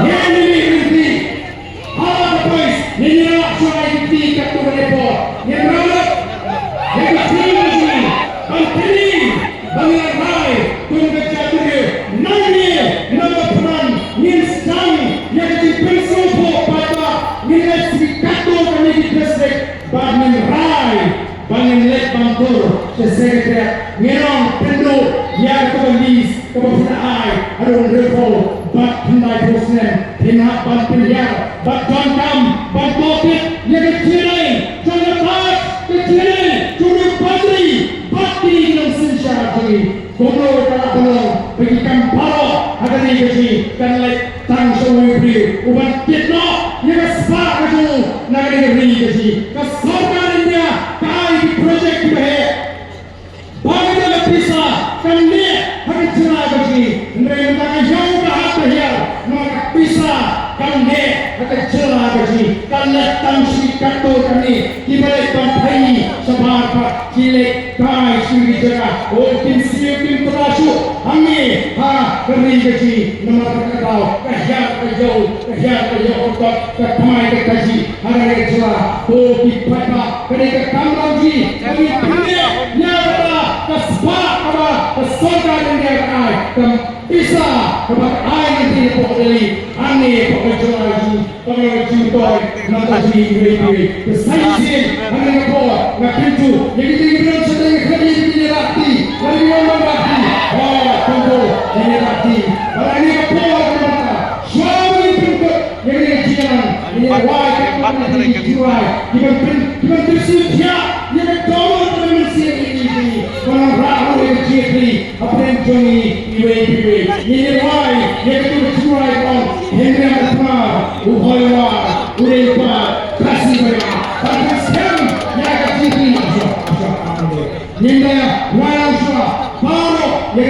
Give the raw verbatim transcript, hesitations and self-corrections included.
Ïa ngi ngi ngi ha ka pais ngi ngi la shuwa ïa ki katto katne por. Ngi la ïa ka team ngi ban pynlong ban ngi la rai kum ka jait ngi nang ngi nang la pynban ngin sdang ïa ka jingpynsngewthuh paidbah ngin leit sha ki katto katne ki district. Bad ngin rai ba ngin leit ban tur sha Secretariat, ngin ong pynduh ïa kata ka list kaba phin ai haduh hynriewphew bad khyndaiphew snem, phin hap ban pynhiar bad donkam ban tohkit ïa ka jingïaid jong ka Taj, ka jingïaid jong u Padri bad kine ki nongsynshar jong ngi. Kumno ka la pynlong ba ki kam baroh ha kane ka ri kan leit tang sha uwei u briew uban kit noh ïa ka spah ka jong u na kane ka ri ka jong ngi. Ka sorkar India ka ai ki project kiba heh ba ka dei ka pisa kan neh ha ka jylla ka jong ngi. Hynrei mynta ka ïaw ka hap ka hiar namar ka pisa kan neh ha ka jylla ka jong ngi. Kan leit tang sha ki katto katne kiba leit ban phai shabar pat ki leit kai sha ki jaka. O kim siew kim tla shuh hangne ha ka ri ka jong ngi namar kata ka daw ka hiar ka ïaw ka hiar ka ïaw ka kot ka tmai ka kajih ha ka ri ka jylla. O ki paidbah ka dei ka kamram jong ngi ba ngin pynïaid ïa kata ka spah kaba ka sorkar India ka ai, ka pisa kaba ka ai na ka ri ka pok Delhi hangne ha ka jylla jong ngi. Tang ïa ka jingmyntoi na ka jingim iwei pa iwei. Te sa shisien hangne ka por nga kyntu ïa kito kiba don shatei ka khlieh, ïa kito ki rah kti, ïa kito kiba ym rah kti. Ba kumto ngin ïa rah kti. Bad hangne ka por ka mynta shuwa ba ngin pynkut ïa kane ka jingïalang, ngin ïa wai katkum kine ki jingrwai kiban pyn, kiban pynsngewthuh ïa ka dohnud ka mynsiem ïa ngi, ban wanrah ruh ïa ka jingïakhih hapdeng jong ngi iwei pa iwei. Ngin ïa wai ïa kito ki jingrwai ba ong, Hynriam u Pnar, u Hoiwar, u Deiwpad, Khasi Baïa, ban pynskhem ïa ka jingïakhih. Ngin da wai lang shuwa baroh ïa